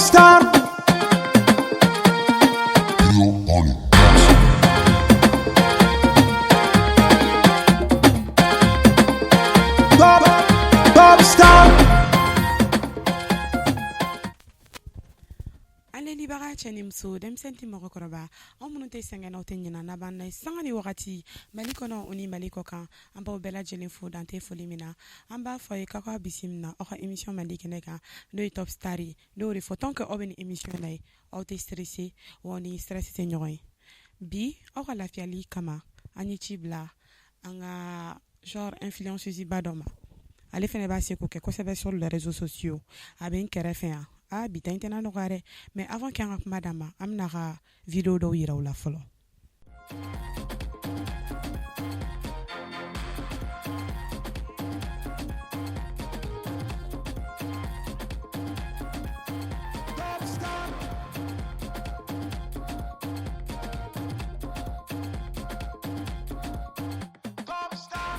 Star. Top, Top Star. An lajɛlibaga cɛ ni muso, denmisɛn tɛ, mɔgɔkɔrɔba, anw minnu tɛ sɛgɛn, n'aw tɛ ɲinɛ n'a b'an na sanga ni wagati, Mali kɔnɔ o ni Mali kɔ kan, an b'aw bɛɛ lajɛlen fo dante foli min na. An b'a fɔ ye k'aw ka bisimila aw ka émission mandi kɛnɛ kan, n'o ye Top Star ye. N'o de fɔ, tant que aw bɛ nin émission na ye, aw tɛ stressé wa ni stress tɛ ɲɔgɔn ye. Bi, aw ka lafiyali kama, an ye ci bila an ka genre influenceuse ba dɔ ma. Ale fana b'a se k'o kɛ kosɛbɛ sur les réseaux sociaux. A bɛ n kɛrɛfɛ yan. Ah, bi ta in tɛna nɔgɔya dɛ, mais avant que an ka kuma d'a ma, an bɛna ka vidéo dɔw yira u la fɔlɔ. Top Star. Top Star.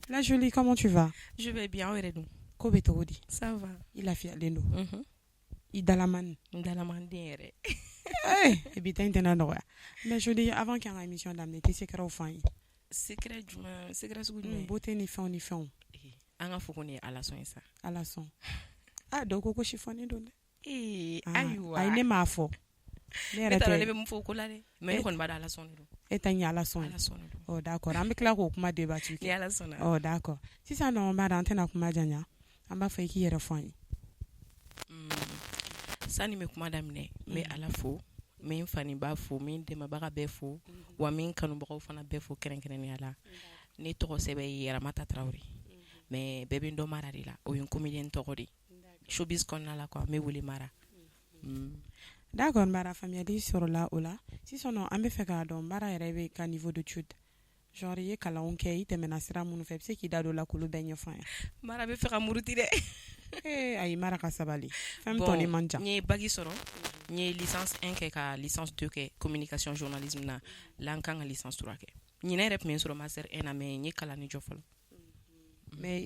La Jolie, comment tu vas? Je vais bien, aw yɛrɛ dun? Ko bɛ cogo di? Ça va. I lafiyalen don? Mhm. I dalamani? N dalamanden yɛrɛ. Eh, bi ta in tɛna nɔgɔya. Mais Jolie, avant qu'an ka émission daminɛ, i tɛ secret fɔ an ye? Secret jumɛn? Secret sugu jumɛn? Beauté ni fɛnw ni fɛnw. Eh, an ka fɔ ko nin ye Ala sɔn ye sa. Ala sɔn. Ah, dɔw ko chiffonné don dɛ. Ee, Ah, ayiwa. Ayi, ne m'a fɔ. Ne Ne yɛrɛ t'a dɔn ne tɛ. bɛ mun fɔ o ko la dɛ. Mais ne kɔni b'a dɔn Ala sɔn de don. E ta in ye Ala sɔn ye. Ala sɔn de don. Oh, d'accord. An bɛ tila k'o kuma débattu Ni kɛ. Ala sɔnna. Oh, d'accord. Sisan nɔ, n b'a dɔn an tɛna kuma janya. An b'a fɔ i k'i yɛrɛ fɔ an ye. Sani n bɛ kuma daminɛ, n bɛ Ala fo, n bɛ n fa ni ba fo, n bɛ n dɛmɛbaga bɛɛ fo, wa n bɛ n kanubagaw fana bɛɛ fo kɛrɛnkɛrɛnnenya la. Ne tɔgɔ sɛbɛn ye Ramata Traoré. Mais bɛɛ bɛ n dɔn Mara de la. O ye n comédien tɔgɔ de ye. Showbiz kɔnɔna la quoi, n bɛ wele Mara. D'accord, Mara, faamuyali sɔrɔla o la. Sisan nɔ, an bɛ fɛ k'a dɔn Mara yɛrɛ bɛ ka niveau d'étude. Genre, i ye kalanw kɛ, i tɛmɛna sira minnu fɛ, i bɛ se k'i da don o la k'olu bɛɛ ɲɛfɔ an ye. Mara bɛ fɛ ka muruti dɛ. Ee, ayi, Mara ka sabali. Fɛn min Bon, tɔni man jan. N ye bac sɔrɔ, n ye licence 1 kɛ, ka licence 2 kɛ communication journalisme na la. N kan ka licence 3 kɛ. Ɲinɛ yɛrɛ tun bɛ n sɔrɔ master 1 na, mais n ye kalan ni jɔ fɔlɔ. Mais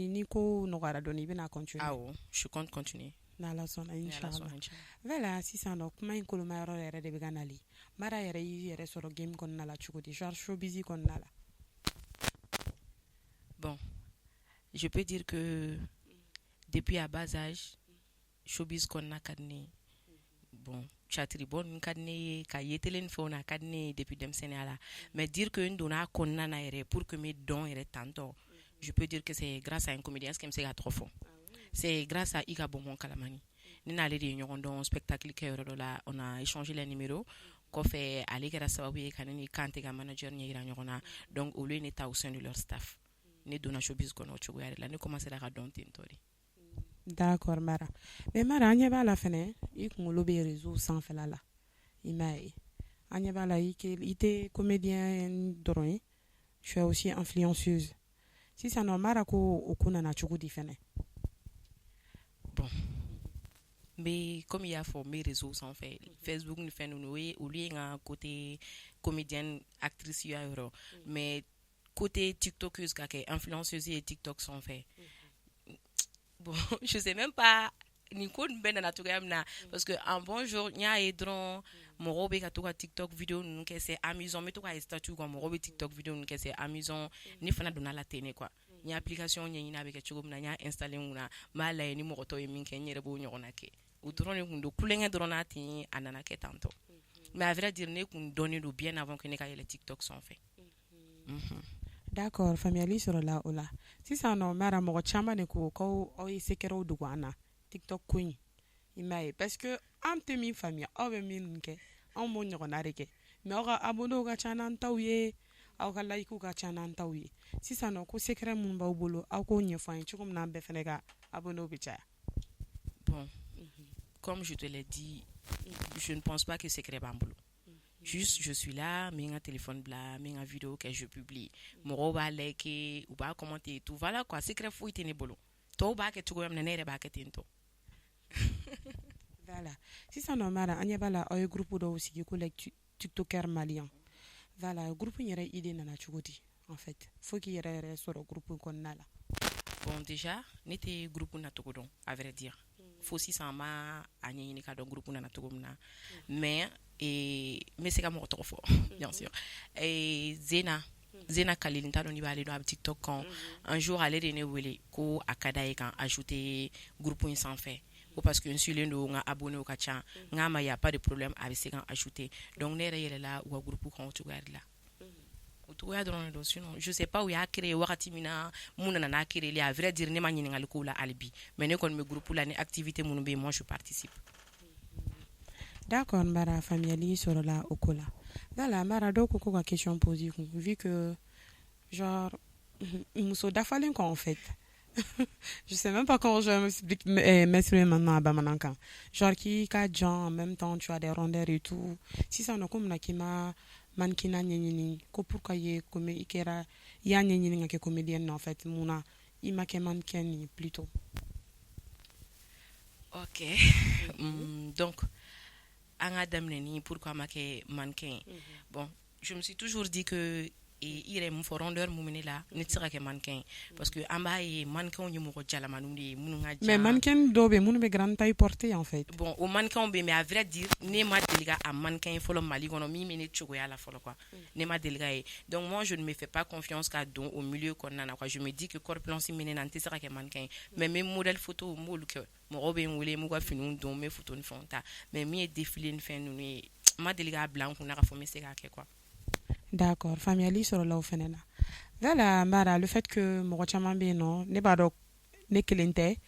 ni ko nɔgɔyara dɔɔni, i bɛna continuer. Awɔ, je compte continuer. N'Ala sɔnna. Ni Ala Inchallah. sɔnna, inchallah. Voilà, sisan nɔ, kuma in koloma yɔrɔ yɛrɛ de bɛ ka nali. Mara yɛrɛ y'i yɛrɛ sɔrɔ game kɔnɔna la cogo di? Genre showbiz kɔnɔna la. Bon, je peux dire que depuis à bas âge, showbiz kɔnɔna ka di ne ye. Bon, théâtre bɔ ninnu ka di ne ye, ka ye télé ni fɛnw na, a ka di ne ye depuis denmisɛnninya la. Mais dire que n donna a kɔnɔna na yɛrɛ pour que n bɛ dɔn yɛrɛ tantɔ, je peux dire que c'est grâce à un comédien. Est-ce que n bɛ se k'a tɔgɔ fɔ? C'est grâce à Ika Bonbon Kalamani. Ne n'ale de ye ɲɔgɔn dɔn spectacle kɛ yɔrɔ dɔ la. On a échangé les numéros. Kɔfɛ, ale kɛra sababu ye ka ne ni Kante ka manager ɲɛ yira ɲɔgɔn na. Donc olu ye ne ta au sein de leur staff. Ne donna showbiz kɔnɔ o cogoya de la. Ne commencé ka dɔn ten tɔ de. D'accord, Mara. Mais Mara, an ɲɛ b'a la fɛnɛ, i kunkolo bɛ réseau sanfɛla la. I m'a ye. An ɲɛ b'a la, i tɛ comédien dɔrɔn ye. Tu es aussi influenceuse. Sisan nɔ, Mara ko o ko nana cogo di fɛnɛ? Bon, n bɛ comme i y'a fɔ, n bɛ réseau sanfɛ, Facebook ni fɛn ninnu, o ye olu ye n ka côté comédienne actrice ya yɔrɔ. Mais côté tiktokeuse, ka kɛ influenceuse ye TikTok sanfɛ, bon, je sais même pas nin ko nin bɛɛ nana cogoya min na, parce que un bon jour, n y'a ye dɔrɔn mɔgɔw bɛ ka to ka TikTok vidéo ninnu kɛ, c'est amusant. N bɛ to k'a ye statut kan, mɔgɔw bɛ TikTok vidéo ninnu kɛ, c'est amusant. Ne fana donna la ten de quoi. N ye application ɲɛɲini a bɛ kɛ cogo min na, n y'a installé n kunna, n b'a lajɛ ni mɔgɔ tɔw ye min kɛ, n yɛrɛ b'o ɲɔgɔnna kɛ. O dɔrɔn de kun don, kulonkɛ dɔrɔn n'a ten, a nana kɛ tan tɔ. Mais à vrai dire, ne kun dɔnnen don bien avant que ne ka yɛlɛ TikTok sanfɛ. D'accord, faamuyali sɔrɔla o la. Sisan nɔ, Mara, mɔgɔ caman de ko k'aw aw ye secret dogo an na TikTok ko in. I m'a ye, parce que an tɛ min faamuya, aw bɛ min kɛ, anw b'o ɲɔgɔnna de kɛ. Mais aw ka abonnés ka ca n'an taw ye, aw ka like ka ca n'an taw ye. Sisan nɔ, ko secret mun b'aw bolo, aw k'o ɲɛfɔ an ye cogo min na an bɛɛ fɛnɛ ka abonnés bɛ caya. Bon, comme je te l'ai dit, je ne pense pas que secret b'an bolo. Juste, je suis là, n bɛ n ka téléphone bila, n bɛ n ka vidéo kɛ, je publie. Mɔgɔw b'a liker, u b'a commenter et tout. Voilà quoi, secret foyi tɛ ne bolo. Tɔw b'a kɛ cogoya min na, ne yɛrɛ b'a kɛ ten tɔ. Voilà. Sisan nɔ, Mara, an ɲɛ b'a la aw ye groupe dɔw sigi ko les tiktokers maliens. Voilà, groupe in yɛrɛ idée nana cogo di en fait? Fo k'i yɛrɛ yɛrɛ sɔrɔ groupe in kɔnɔna la. Bon, déjà, ne tɛ groupe nacogo dɔn, à vrai dire. Fo sisan ma a ɲɛɲini ka dɔn groupe nana cogo min na, mais n bɛ se ka mɔgɔ tɔgɔ fɔ, bien sûr, Zena, Zena Kalil. N t'a dɔn n'i b'ale dɔn, a bɛ TikTok kan. Un jour, ale de ne wele ko a ka d'a ye kan ajouter groupe in sanfɛ, ko parce que n suilen don, n ka abonné ka ca. N k'a ma y a pas de problème, a bɛ se ka ajouter. Donc ne yɛrɛ yɛlɛla u ka groupe kan o cogoya de la, o cogoya dɔrɔn de don. Sinon, je sais pas u y'a créé wagati min na, mun nana n'a créé. À vrai dire, ne ma ɲininkali k'o la hali bi, mais ne kɔni bɛ groupe la ni activité minnu bɛ yen, moi je participe. D'accord, Mara, faamuyali sɔrɔla o ko la. Voilà, Mara, dɔw ko ko ka question poser kun, vu que genre muso dafalen quoi, en fait. Je sais même pas comment je vais m'exprimer maintenant à bamanankan. Genre k'i ka jan, en même temps tu as des rondeurs et tout. Sisan nɔ, ko mun na k'i ma mannequinat ɲɛɲini? Ko pourquoi i ye i kɛra i y'a ɲɛɲini ka kɛ comédienne na, en fait? Mun na i ma kɛ mannequin ni plutôt? Ok, donc an ka daminɛ ni pourquoi ma kɛ mannequin ye. Bon, je me suis toujours dit que i yɛrɛ mun fɔ, rondeur mun bɛ ne la, ne tɛ se ka kɛ mannequin ye, parce que an b'a ye mannequin ye mɔgɔ jalamaniw de ye minnu ka jan. Mais mannequin dɔw bɛ yen minnu bɛ grande taille porter, en fait. Bon, o mannequin bɛ yen, mais à vrai dire, ne ma deli ka a mannequin ye fɔlɔ Mali kɔnɔ min bɛ ne cogoya la fɔlɔ quoi. Ne ma deli ka ye. Donc moi, je ne me fais pas confiance ka don au milieu kɔnɔna na quoi. Je me dis que corpulence min bɛ ne na, n tɛ se ka kɛ mannequin ye, mais n bɛ modèle photo, n b'olu kɛ. Mɔgɔw bɛ n wele, n b'u ka finiw don, n bɛ photo ni fɛnw ta, mais min ye défilé ni fɛn ninnu ye, n ma deli k'a bila n kunna k'a fɔ n bɛ se k'a kɛ quoi. D'accord, faamuyali sɔrɔla o fɛnɛ na. Voilà, Mara, le fait que mɔgɔ caman bɛ yen nɔ, ne b'a dɔn ne kelen tɛ,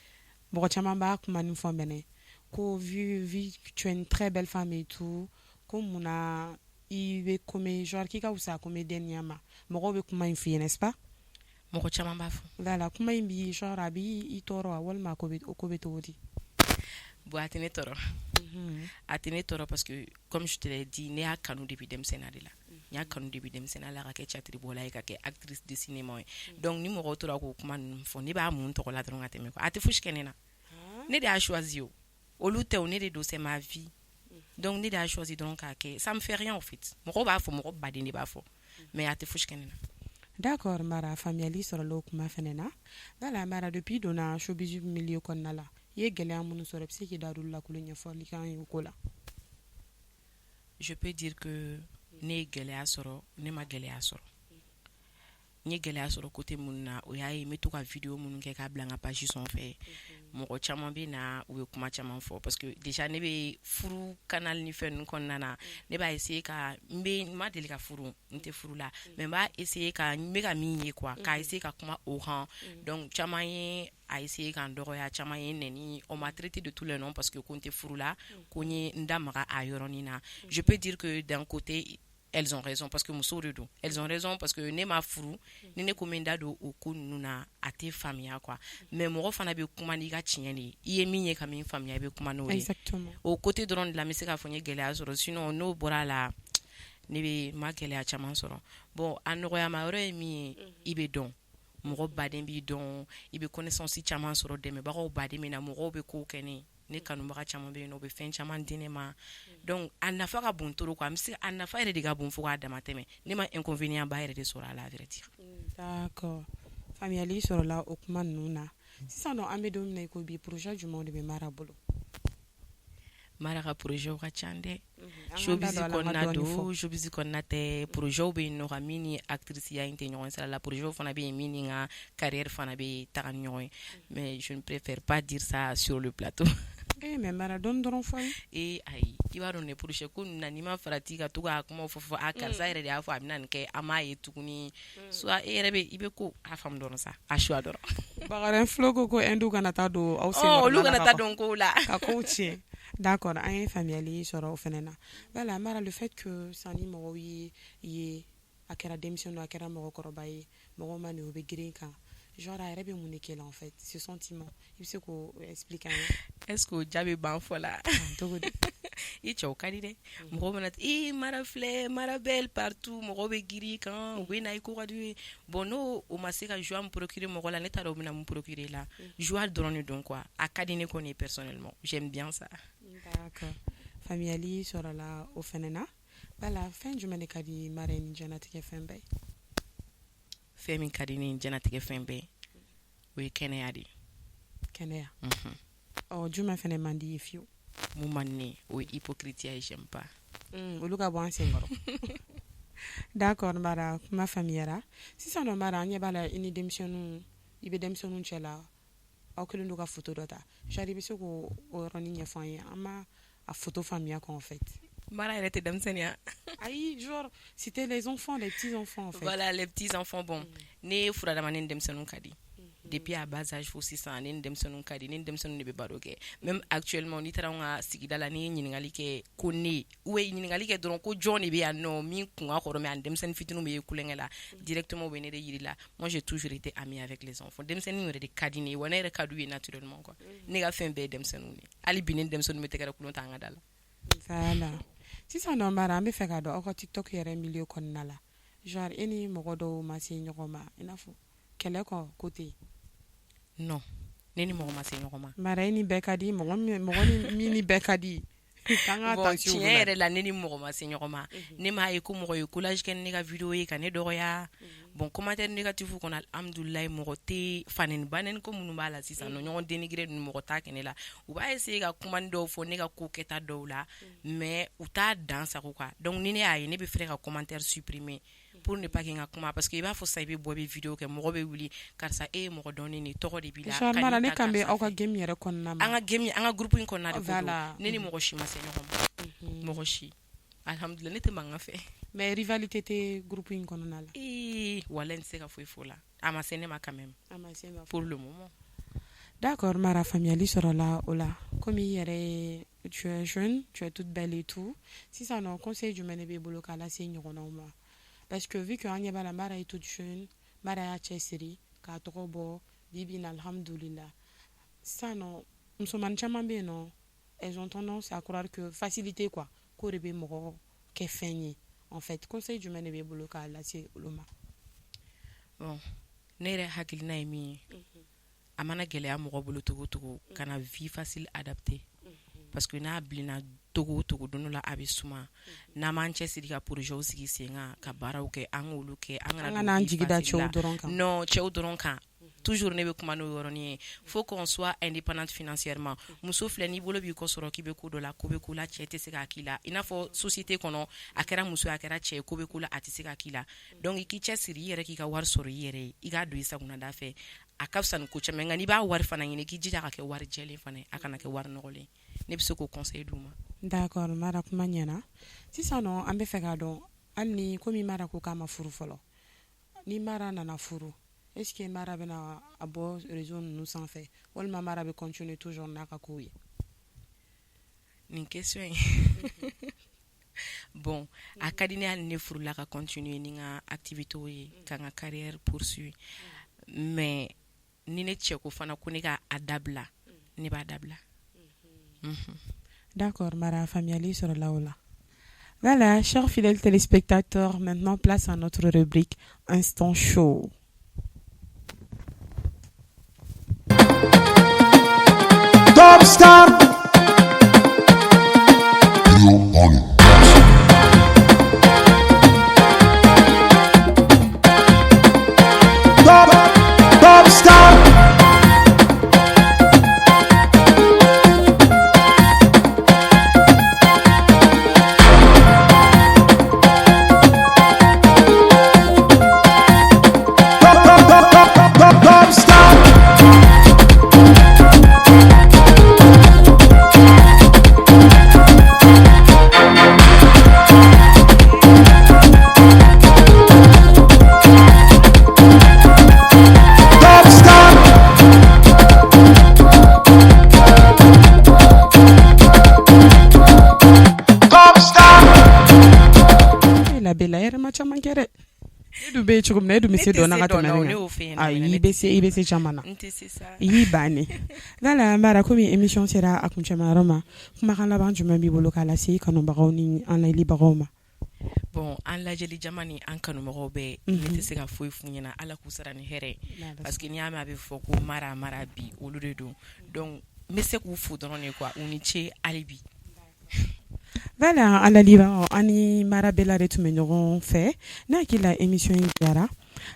mɔgɔ caman b'a kuma nin fɔ mɛnɛ, ko vu que tu es une très belle femme et tout, ko munna i bɛ comé, genre k'i ka wusa comédienne ya ma. Mɔgɔw bɛ kuma in f'i ye, n'est-ce pas? Mɔgɔ caman b'a fɔ. Voilà, kuma in bi, genre a b'i tɔɔrɔ wa, walima a ko bɛ o ko bɛ cogo di? Bon, a tɛ ne tɔɔrɔ, a tɛ ne tɔɔrɔ, parce que comme je te l'ai dit, ne y'a kanu depuis denmisɛnninya de la. N y'a kanu depuis denmisɛnninya la ka kɛ théâtre bɔla ye, ka kɛ actrice de cinéma ye. Donc ni mɔgɔw tora k'o kuma ninnu fɔ, ne b'a mun tɔgɔ la dɔrɔn ka tɛmɛ quoi. A tɛ fosi kɛ ne na. Ne de y'a choisi, o olu tɛ o, ne de don, c'est ma vie. Donc ne de y'a choisi dɔrɔn k'a kɛ, ça me fait rien au fait. Mɔgɔw b'a fɔ, mɔgɔ baden de b'a fɔ, mais a tɛ fosi kɛ ne na. D'accord, Mara, faamuyali sɔrɔla o kuma fɛnɛ na. Voilà, Mara, depuis i donna showbiz milieu kɔnɔna la, i ye gɛlɛya minnu sɔrɔ, i bɛ se k'i da don olu la k'olu ɲɛfɔli k'an ye o ko la? Je peux dire que ne ye gɛlɛya sɔrɔ, ne ma gɛlɛya sɔrɔ. N ye gɛlɛya sɔrɔ côté minnu na, o y'a ye n bɛ to ka vidéo minnu kɛ k'a bila n ka page sanfɛ, mɔgɔ caman bɛ na, u bɛ kuma caman fɔ, parce que déjà ne bɛ furu canal ni fɛn ninnu kɔnɔna na. Ne b'a essayer ka n bɛ, n ma deli ka furu, n tɛ furu la, mais n b'a essayer ka n bɛ ka min ye quoi, k'a essayer ka kuma o kan. Donc caman ye a essayer ka n dɔgɔya, caman ye n nɛni, on m'a traité de tous les noms parce que ko n tɛ furu la, ko n ye n da maga a yɔrɔnin na. Je peux dire que d'un côté, elles ont raison, parce que musow de don. Elles ont raison parce que ne ma furu, ni ne ko n bɛ n da don o ko ninnu na, a tɛ faamuya quoi. Mais mɔgɔ fana bɛ kuma n'i ka tiɲɛ de ye. I ye min ye ka min faamuya, i bɛ kuma n'o de ye. O côté dɔrɔn de la, n bɛ se k'a fɔ n ye gɛlɛya sɔrɔ. Sinon, n'o bɔra a la, ne bɛ ma gɛlɛya caman sɔrɔ. Bon, a nɔgɔyama yɔrɔ ye min ye, i bɛ dɔn, mɔgɔ baden b'i dɔn, i bɛ connaissance caman sɔrɔ, dɛmɛbagaw baden bɛ na, mɔgɔw bɛ kow kɛ ne ye. Ne kanubaga caman bɛ yen nɔ, u bɛ fɛn caman di ne ma. Donc a nafa ka bon trop quoi. N bɛ se, a nafa yɛrɛ de ka bon fo k'a dama tɛmɛ. Ne ma inconvénient ba yɛrɛ de sɔrɔ a la, à vrai dire. D'accord, faamuyali sɔrɔla o kuma ninnu na. Sisan nɔ, an bɛ don min na i ko bi, projet jumɛnw de bɛ Mara bolo? Mara ka projet ka ca dɛ. An k'an da Showbiz don a la, an ka kɔnɔna dɔɔni don, fɔ. showbiz kɔnɔna tɛ, projet bɛ yen nɔ ka min ni actrice ya in tɛ ɲɔgɔn sira la. Projet fana bɛ yen min ni n ka carrière fana bɛ taga ni ɲɔgɔn ye, mais je ne préfère pas dire ça sur le plateau. Eh, mais Mara, dɔɔni dɔrɔn fɔ an ye. Ee ayi, i b'a dɔn ne projet ko ninnu na, n'i ma farati ka to k'a kumaw fɔ fɔ, a karisa yɛrɛ de y'a fɔ a bɛna nin kɛ, an m'a ye tuguni, soit e yɛrɛ bɛ i bɛ ko a faamu dɔrɔn sa, a choix dɔrɔn. Bakarijan Flo ko ko Hindu kana taa don aw sen. Ɔ, olu kana taa don kow la. Ka kow tiɲɛ. D'accord, an ye faamuyali sɔrɔ o fɛnɛ na. Voilà, Mara, le fait que sanni mɔgɔw ye ye, a kɛra denmisɛnnin, a kɛra mɔgɔkɔrɔba ye, mɔgɔw ma nin, u bɛ girin kan, genre a yɛrɛ bɛ mun de kɛ la, en fait, ce sentiment, i bɛ se k'o expliquer an ye? Est ce que o jaabi b'an fɔ la? Cogo di? I cɛw ka di dɛ. Mɔgɔw mana i Mara filɛ, Mara belle partout, mɔgɔw bɛ girin i kan, u bɛ na i ko ka d'u ye. Bon, n'o o ma se ka joie min procurer mɔgɔ la, ne t'a dɔn o bɛna mun procurer la. Joie dɔrɔn de don quoi. A ka di ne kɔni ye, personnellement j'aime bien ça. D'accord, faamuyali sɔrɔla o fɛnɛ na. Voilà, fɛn jumɛn de ka di Mara ye ni diɲɛlatigɛ fɛn bɛɛ ye? Fɛn min ka di ne ye diɲɛlatigɛ fɛn bɛɛ, o ye kɛnɛya de ye. Kɛnɛya. Mhm. Ɔ, jumɛn fɛnɛ man di i ye fiyewu? Mun man di ne ye, o ye hypocrite ye, j'aime pas. Olu ka bɔ an senkɔrɔ. D'accord Mara, kuma faamuyara. Sisan nɔ Mara, an ɲɛ b'a la i ni denmisɛnninw, i bɛ denmisɛnninw cɛ la, aw kɛlen don ka photo dɔ ta. Genre i bɛ se k'o yɔrɔnin ɲɛfɔ an ye? An ma a photo faamuya quoi en fait. Mara yɛrɛ tɛ denmisɛnnin ya. Ayi, genre c'était les enfants, les petits enfants en fait. Voilà, les petits enfants. Bon, ne furadama, ne ni denmisɛnninw ka di. Depuis à bas âge fo sisan, ne ni denmisɛnninw ka di, ne ni denmisɛnninw de bɛ baro kɛ. Même actuellement, n'i taara anw ka sigida la, n'i ye ɲininkali kɛ ko ne ou ye ɲininkali kɛ dɔrɔn ko jɔn de bɛ yan nɔ min kun ka kɔrɔ, mais ani denmisɛnnin fitininw bɛ kulonkɛ la, directement u bɛ ne de yiri la. Moi, j'ai toujours été amie avec les enfants. Denmisɛnninw yɛrɛ de ka di ne ye wa, ne yɛrɛ ka d'u ye naturellement quoi. Ne ka fɛn bɛɛ ye denmisɛnninw de ye. Hali bi, ne ni denmisɛnninw bɛ tɛgɛrɛ kulon ta an ka da la. Voilà. Sisan nɔ Mara, an bɛ fɛ k'a dɔn aw ka TikTok yɛrɛ milieu kɔnɔna la. Genre e ni mɔgɔ dɔw ma se ɲɔgɔn ma, i n'a fɔ kɛlɛ kɔ ko tɛ yen? Non, ne ni mɔgɔ ma se ɲɔgɔn ma. Mara, e ni bɛɛ ka di, mɔgɔ min, mɔgɔ ni min ni bɛɛ ka di. K'an ka Bon, attention tiɲɛ olu la. yɛrɛ la, ne ni mɔgɔ ma se ɲɔgɔn ma. Ne m'a ye ko mɔgɔ ye collage kɛ ni ne ka vidéo ye ka ne dɔgɔya. Bon, commentaire négatif kɔnɔ, alhamdulilayi, mɔgɔ tɛ fanɛni banɛni ko minnu b'a la sisan nɔ, ɲɔgɔn dénigrer ninnu, mɔgɔ t'a kɛ ne la. U b'a essayer ka kuma dɔw fɔ ne ka ko kɛta dɔw la, mais u t'a dan sago quoi. Donc ni ne y'a ye, ne bɛ fɛrɛ ka commentaire supprimer pour ne pas que n ka kuma, parce que i b'a fɔ sisan, i bɛ bɔ, i bɛ vidéo kɛ, mɔgɔ bɛ wuli, karisa e ye mɔgɔ dɔnnen de ye, tɔgɔ de b'i la. Genre Mara, ne ta kan bɛ karisa aw ka fɛ. game yɛrɛ kɔnɔna ma. An ka game, an ka groupe in kɔnɔna de ko don. Voilà. Ne ni mɔgɔ si ma se ɲɔgɔn ma, mɔgɔ si, alhamdulillah, ne tɛ mankan fɛ. Mais rivalité tɛ groupe in kɔnɔna la? Ee, walahi, n tɛ se ka foyi fɔ o la, a ma se ne ma quand même. A ma se ma. Pour le moment. D'accord Mara, faamuyali sɔrɔla o la. Komi i yɛrɛ ye, tu es jeune, tu es toute belle et tout. Sisan nɔ, conseil jumɛn de b'e bolo k'a lase ɲɔgɔnnaw ma? Parce que vu que an ɲɛ b'a la, Mara est toute jeune, Mara y'a cɛsiri k'a tɔgɔ bɔ bi bi in na, alhamdulillah. Sisan nɔ, musomanin caman bɛ yen nɔ, elles ont tendance à croire que facilité quoi, k'o de bɛ mɔgɔ kɛ fɛn ye. En fait, conseil jumɛn de b'e bolo k'a lase olu ma? Bon, ne yɛrɛ hakilina ye min ye, a mana gɛlɛya mɔgɔ bolo togo togo, ka na vie facile adapté, parce que n'a bilenna togo o togo, don dɔ la a bɛ suma. N'an m'an cɛsiri ka projet sigi sen kan, ka baaraw kɛ, an k'olu kɛ, an An kana ka n'an don vie jigi da facile la. cɛw dɔrɔn kan. Non, cɛw dɔrɔn kan, toujours ne bɛ kuma n'o yɔrɔnin ye. Faut qu'on soit indépendante financièrement. Muso filɛ, n'i bolo b'i kɔ sɔrɔ k'i bɛ ko dɔ la, ko bɛ ko la, cɛ tɛ se k'a k'i la. I n'a fɔ société kɔnɔ, a kɛra muso ye, a kɛra cɛ ye, ko bɛ ko la, a tɛ se k'a k'i la. Donc i k'i cɛsiri i yɛrɛ, k'i ka wari sɔrɔ i yɛrɛ ye, i k'a don i sagonada fɛ, a ka fisa ni ko caman. Nka n'i b'a wari fana ɲini, k'i jija ka kɛ wari jɛlen fana ye, a kana kɛ wari nɔgɔlen. Ne bɛ se k'o conseil d'u ma. D'accord Mara, kuma ɲɛna. Sisan nɔ, an bɛ fɛ k'a dɔn, hali ni komi Mara ko k'a ma furu fɔlɔ, ni Mara nana furu, est ce que Mara bɛna a bɔ réseau ninnu sanfɛ, walima Mara bɛ continuer toujours n'a ka kow ye? Nin question in, bon, a ka di ne, hali ne furula, ka continuer ni n ka activité ye, ka n ka carrière poursuivre. Mais ni ne cɛ ko fana ko ne ka a dabila, ne b'a dabila. D'accord Mara, faamuyali sɔrɔla o la. Voilà, chers fidèles téléspectateurs, maintenant place à notre rubrique Instant Show. Top Star. On. Top, Top Star. Top, top, top, top, top, top Star. Top Star. Top Star. E la Bella, e yɛrɛ ma caman kɛ dɛ. E dun bɛ yen cogo min na, e dun bɛ Ne se tɛ dɔn na se ka dɔn tɛmɛ na o, ne ne kan. y'o f'e ɲɛna. Ayi, Ne i bɛ se, i bɛ se caman na. N tɛ se sa. I y'i ban ne. Voilà Mara, komi émission sera a kuncɛmayɔrɔ ma, kumakan laban jumɛn b'i bolo k'a lase i kanubagaw ni an layɛlibagaw ma? Bon, an lajɛli jama ni an kanumɔgɔw bɛɛ, ne tɛ se ka foyi f'u ɲɛna, Ala k'u sara ni hɛrɛ ye, parce que n'i y'a mɛn a bɛ fɔ ko Mara, Mara bi, olu de don. Donc n bɛ se k'u fo dɔrɔn de quoi, u ni ce hali bi. Voilà, an layɛlibagaw, an ni Mara Bella de tun bɛ ɲɔgɔn fɛ. Ne hakili la émission in diyara.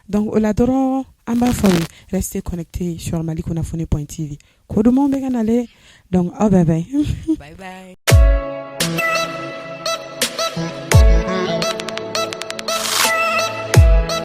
Donc o la dɔrɔn, an b'a fɔ aw ye, restez connectés sur malikunnafoni.tv. Ko dumanw bɛ ka nalen. Donc aw bɛɛ bye. Bye bye.